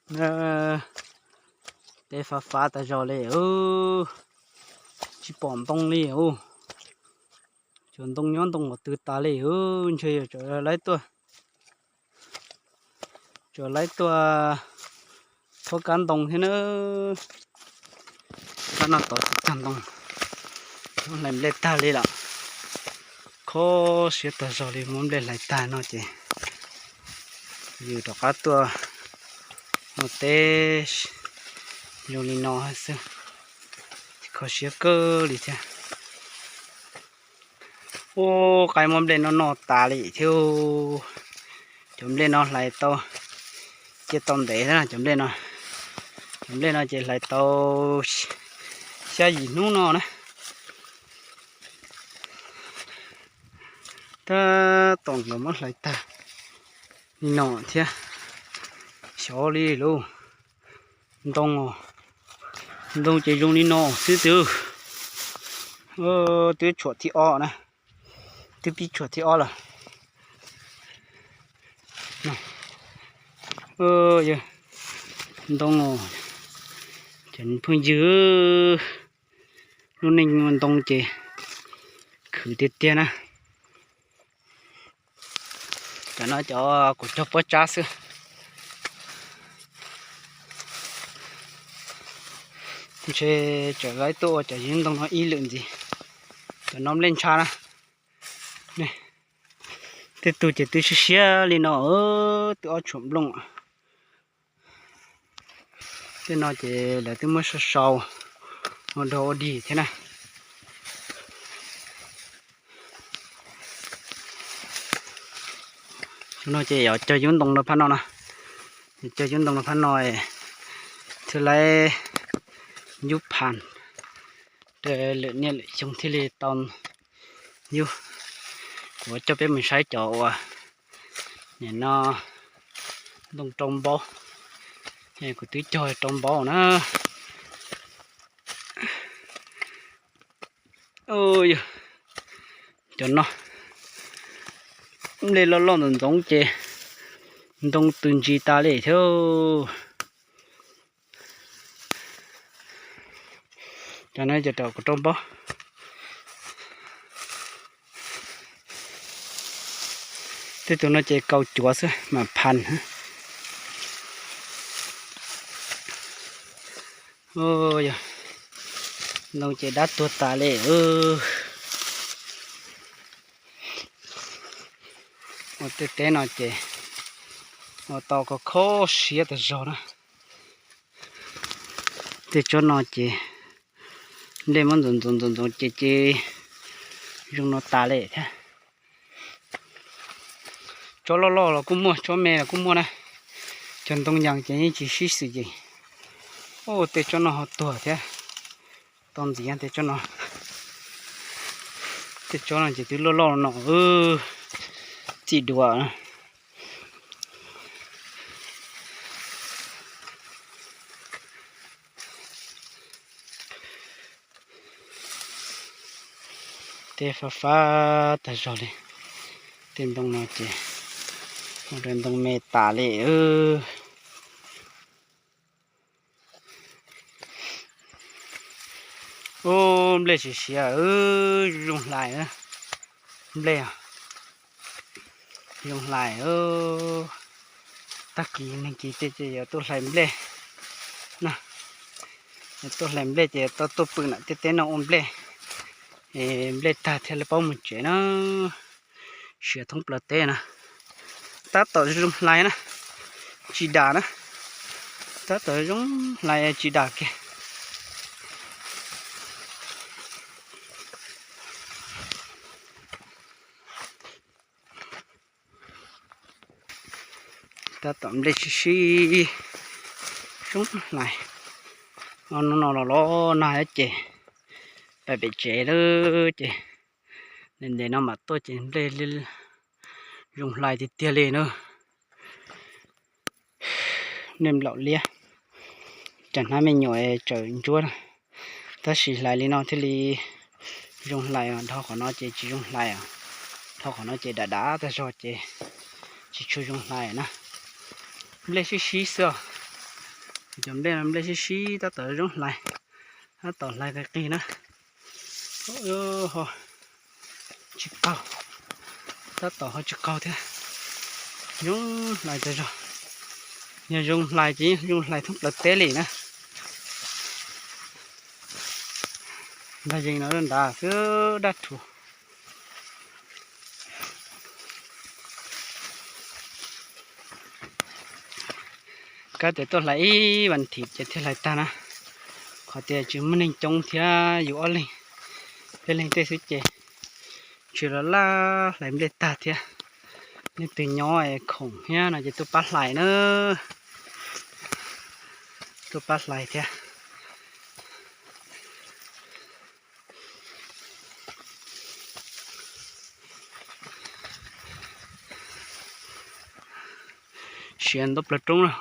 Teb fav fav tas zog li, tsis pom ntoo li os. Cov ntoo nyob ntoo qhov twg tas li, ntshe yog tseem laib tuaj, tseem laib tuaj thob kab ntoo thiab na. Kab no tod tsis tag ntoo, hlais nplej tag li lawm. Kho siab tag zog li, muab nplej hlais tag no ces yus rov qab tuaj ua teb zoo li no xwb, kho siab kawg li thiab. Ua qaib muab nplej noj noj tas li thiab. Cov nplej no hlais tau, cia tau ntev na cov nplej no. Cov nplej no ces hlais tau xya yim hnub no na. Tab tom nkawd muab hlais tag li no thiab. Xyov li lauj. Ntoo, ntoo ces zoo li no xwb twb, twb tshuam thib ob na, twb pib tshuam thib ob lawm. Ntoo, ces phooj ywg, lub neej ntoo ces khwv tiag tiag na. Cov no cov kuv cog pob tsab xwb. Ntshe tseem laib tuaj ua cov yub ntoo no ib lwm ntxiv. Cov no nplej ntsha na. Tej tug ces twb siab siab li no, twb ob tshuam nplooj. Tej no ces lawv twb muab sau sau ua dog ua dig thiab na. No ces yuav cog yub ntoo rau phab no na. Cog yub ntoo rau phab no thiaj laib yub phas, lwm niaj lwm xyoo thiaj li tau yub. Kuv coj peb mus saib cov uas nim no ntoo rau npaub, kuv twb cog rau npaub na. Cov no nplej loj loj ntxoov ntxoov ces ntoo tws ntsis tas li thiab. Cov no ces rau kuv rau npaub. Tej tus no ces kaus cuav xwb mas phas. Ntoo ces dab tuag tas li. Ua tej teb no ces ua tau kho kho siab tas zog na. Tej tsob no ces nplej muab ntxoov ntxoov ntxoov ntxoov ces ces zoo no tas li thiab. Tsob loj loj los kuj muaj, tsob me los kuj muaj na. Cov ntoo yees ces yeej tsis sib xws ces. Tej tsob no ho tuag thiab. Tau ntxiv tej tsob no. Tej tsob no ces twb loj loj no, txij duav. Tej fab fab tag zog li. Tej ntoo no ces ua rau ntoo me tas li. Ub, nplej siav siav, zoo hlais. Nplej zoo hlais. Tag kis neeg kis tej ces yuav tuaj hlais nplej na. Yuav tuaj hlais nplej ces yuav tau tuaj pw nram tej teb no ua nplej. Nplej tag thiaj li paub mus tsev na. Siav thoob plaws teb na. Tab tom zoo hlais na, tsis dam na. Tab tom zoo hlais tsis dam kiag. Tab tom nplej sib sib zoo hlais. Hnub no los los nag ces pais pem tsev lawm ces ntev no mam tuaj ces nplej zoo hlais tiag tiag li na. Nplej nplaum liab, cas hnab me nyuam tseem ntsuab na. Tab sis hlais li no thiaj li zoo hlais, dhau qhov no ces tsis zoo hlais. Dhau qhov no ces dam dam tag zog ces tsis tshua zoo hlais na. Nplej sib sib xwb os. Cov nplej no nplej sib sib tab tom zoo hlais, tab tom hlais qis qis na. Tsis qaug, tab tom ho tsis qaug thiab. Zoo hlais tas zog. Yog zoo hlais ces zoo hlais thoob plaws teb li na. Ntag yees no nrad xwb dab rhuv. Kab tias tuaj hlais ib vas thiv ces thiaj hlais tag na. Qhov tias tsis muaj neeg coob thiab yus ob leeg, peb leeg tej xwb ces tsis los laj hlais nplej tag thiab. Leej twg nyob es khoom thiab no ces tuaj pab hlais na, tuaj pab hlais thiab. Siav ntau plaws roob na.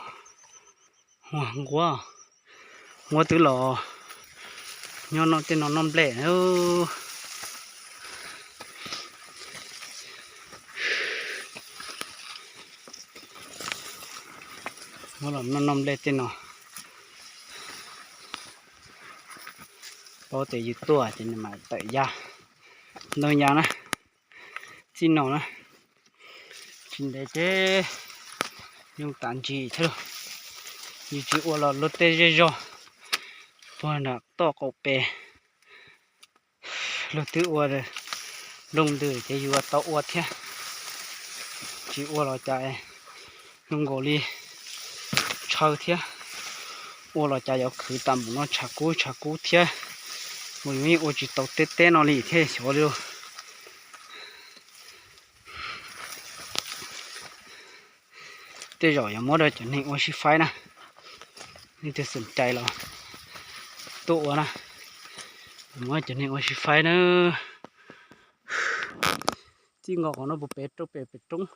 Nquab, nquab twb los nyob no tej no noj nplej. Nquab los noj noj nplej tej no. Paub tias yus tuaj ces nws mam tawm ya, ntoo ya na, txij no na. Tsis ntev ces yooj tas ntsis thiab lauj. Yus tsis ua los luag tej zej zog puag nram toj qaum pes luag twb ua nplooj ntws ces yus tau ua thiab. Tsis ua los cas zoo nkaus li tshaw thiab. Ua los cas yuav khwv tas npaum no tshav kub tshav kub thiab. Mus yus yeej ua tsis tau tej teb no li thiab xyov li. Tej zaum yuav muab rau cov neeg ua sib faib na. Leej twg xom cai los tuaj ua na. Yuav muab cov neeg ua sib faib na. Txij nkaus qhov no puag pem rau pem pem roob,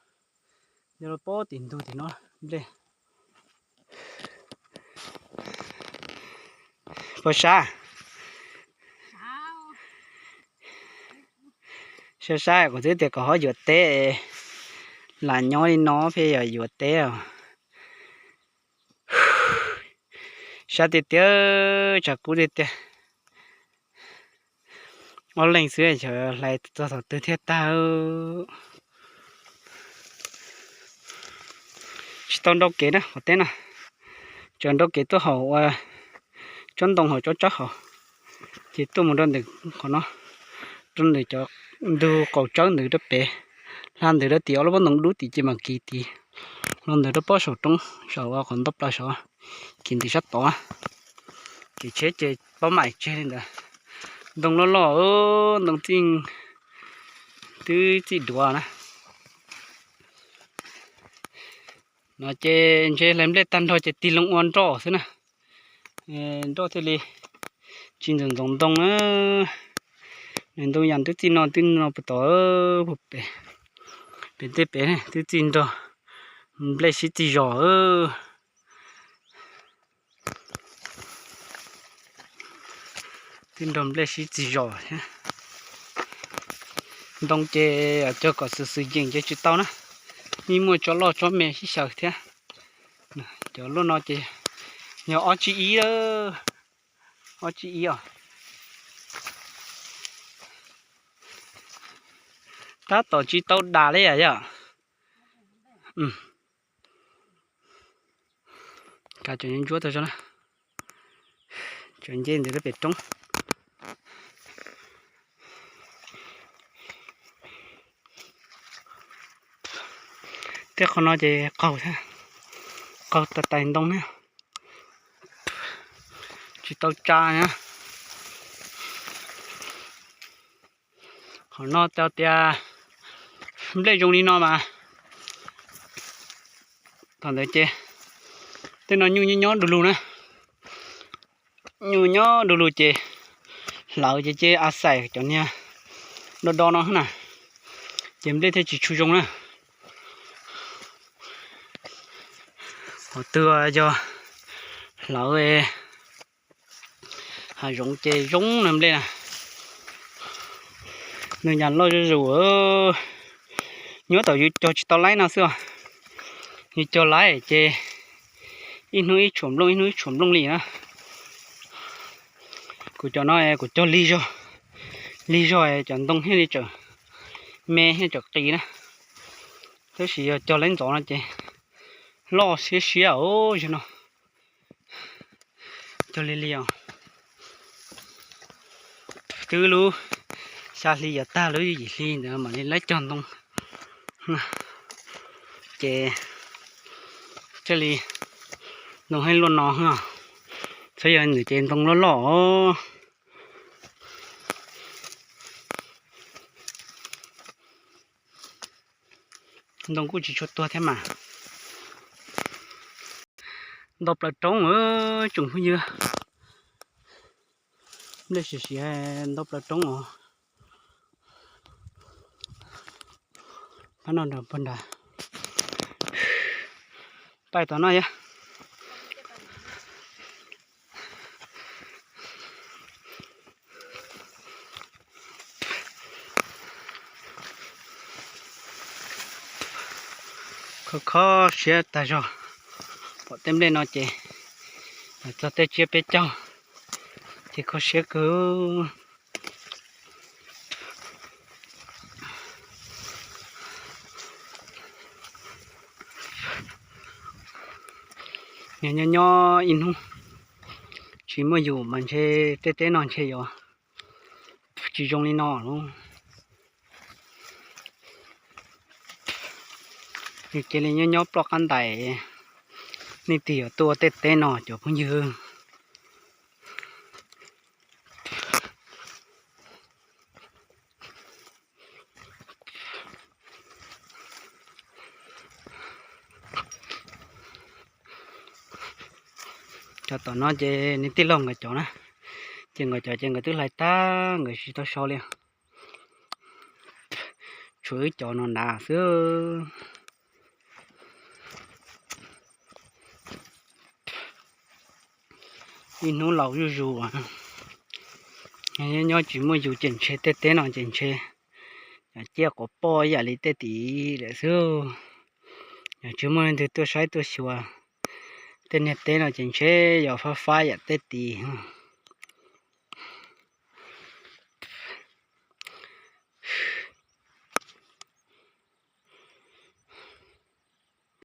yog los pab tim ntug tim no nplej. Puas sab? Sab sab, kuv twb tias kom ho yuav teb, lam nyob li no pheej yog yuav teb os. Sab tiag tiag, tshav kub tiag tiag. Ob leeg xwb xyov hlais txog thaum twg thiaj tag. Tsis tau nrau kev na qhov teb na, tsuas nrau kev tuaj hauv ua tsob ntoo hauv tsob tsawb hauv, ces tuaj mus rau ntawm qhov no, rau ntawm cov ntug qaum tsawb ntawd rau pem, hla ntawd rau tim ob lub pob ntoo dub tim ces mam kiv tid, los ntawd rau pob saum roob saum qhov ntau plaws saud, kiv ntawm sab tod. Kev tsheb ces pob maim tseg li ntawd. Ntoo loj loj, ntoo txij, twb txij duav na. No ces ntshe hlais nplej tag nrho ces tig loo ua nroj xwb na. Nroj thiaj li tsis ntxoov ntxoov ntoo na. Nws ntoo yam twb txij no twb no puag tod, pem tej pem twb txij nrog nplej sib txig zos. Twb nrog nplej sib txig zos thiab. Ntoo ces cog kom xwm xwm yeem ces tsis tau na, yeej muaj tsob loj tsob me sib xyaw thiab. Cov loj no ces yog ob tsib ib, ob tsib ib os. Tab tom tsis tau dam li yom. Kav cov ntsuab tau tso na. Cov nce ntawd lub pem roob. Tej qhov no ces qaug thiab, qaug tais tais ntoo thiab. Tsis tau tsa na. Qhov no tau tias nplej zoo li no mas, thaum ntawd ces tej no nyuj nyob nyob du lug na. Nyuj nyob du lug ces hlawv ces cia a xais cov niag do do no na, ces nplej thiaj tsis tshua zoo na. Qhov twg yog hlawv hav zoov ces zoo na nplej na. Nws nyam loj zuj zus, nyob thaum yus cog tsis tau laib no xwb os. Yus cog laib ces Ib hnub ib tshuam nplooj, ib hnub ib tshuam nplooj li na. Kuv cov no kuv cog lig zog, lig zog cov ntoo thiaj li tseem me thiaj tseem qis na. Tab sis yog cog laib ntxov no ces loj siab siab os, zaum no cog lig lig os. Twb lub xya hli yuav tag lub yim hli ntawd mam li laib cog ntoo. Ces thiaj li ntoo thiaj luaj no. Txhob yog nws ces ntoo loj loj os. Ntoo kuj tsis tshua tuag thiab mas. Nto plaws roob tsoom phooj ywg, nplej siav siav nto plaws roob os. Pab no nrog pag nrad, pais tom no yog. Kho kho siab tag zog, pom tej nplej no ces txog tej tsiab peb caug ces kho siab kawg. Nyob nyob ib hnub tsis muaj yus mas ntshe tej teb no ntshe yuav tsis zoo li no lauj. Yus cia li nyob nyob ploj qab ntais, nej tig yuav tuaj tej teb no cov phooj ywg. Cov tom no ces nws tij laug nkawd cov na, ces nkawd cov ces nkawd twb hlais tag nkawd tsis tau sau li. Tshuav wb cov no nrad xwb. Ib hnub laus zuj zus, nyob nyob tsis muaj yus ces ntshe tej teb no ces ntshe yam ciaj quav poj ib yam li tej tim lawm xwb. Yog tsis muaj leej twg tuaj saib tuaj xyuas, tej niag teb no ces ntshe yog fab fab yam tej tim.